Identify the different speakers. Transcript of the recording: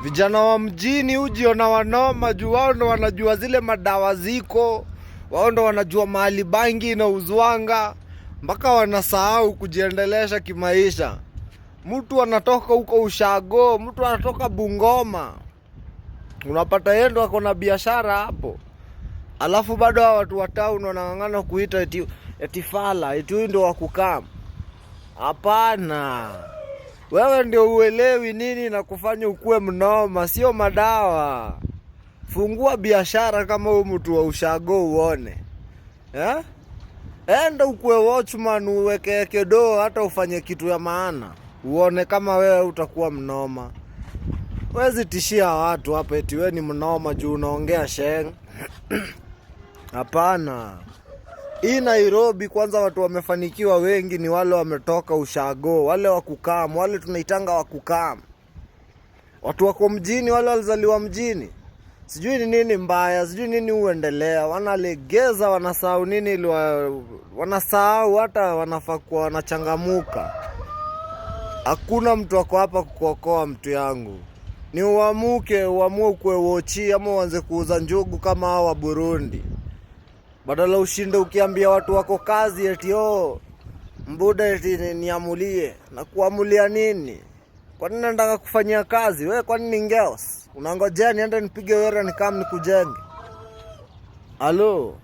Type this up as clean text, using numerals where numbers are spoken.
Speaker 1: Vijana wa mjini hujiona wanoma juu wao ndo wanajua zile madawa ziko, wao ndo wanajua mahali bangi inauzwanga, mpaka wanasahau kujiendelesha kimaisha. Mtu anatoka huko ushago, mtu anatoka Bungoma, unapata yeye ndo ako na biashara hapo, alafu bado hao watu wa town wanang'ang'ana kuita eti fala, eti huyu ndo wa kukam. Hapana, wewe ndio uelewi nini na kufanya ukuwe mnoma, sio madawa. Fungua biashara kama huyu mtu wa ushago uone, eh? Enda ukuwe watchman, uweke doo, hata ufanye kitu ya maana, uone kama wewe utakuwa mnoma. Wezi tishia watu hapa eti wewe ni mnoma juu unaongea Sheng. Hapana. Hii Nairobi kwanza, watu wamefanikiwa wengi ni wale wametoka ushago, wale wa kukam, wale tunaitanga wa kukam. Watu wako mjini, wale walizaliwa mjini, sijui ni nini mbaya, sijui nini huendelea, wanalegeza, wanasahau nini wanasahau hata wanafaa kuwa wanachangamuka. Hakuna mtu ako hapa kukuokoa mtu yangu, ni uamuke, uamue ukuwe wochi ama uanze kuuza njugu kama hao wa Burundi, badala ushinde ukiambia watu wako kazi eti, "Oh, mbuda," eti niamulie. Na kuamulia nini? Kwa nini nataka kufanyia kazi we? Kwani ni ngeos? Unangojea niende nipige wera nikam nikujenge? Alo.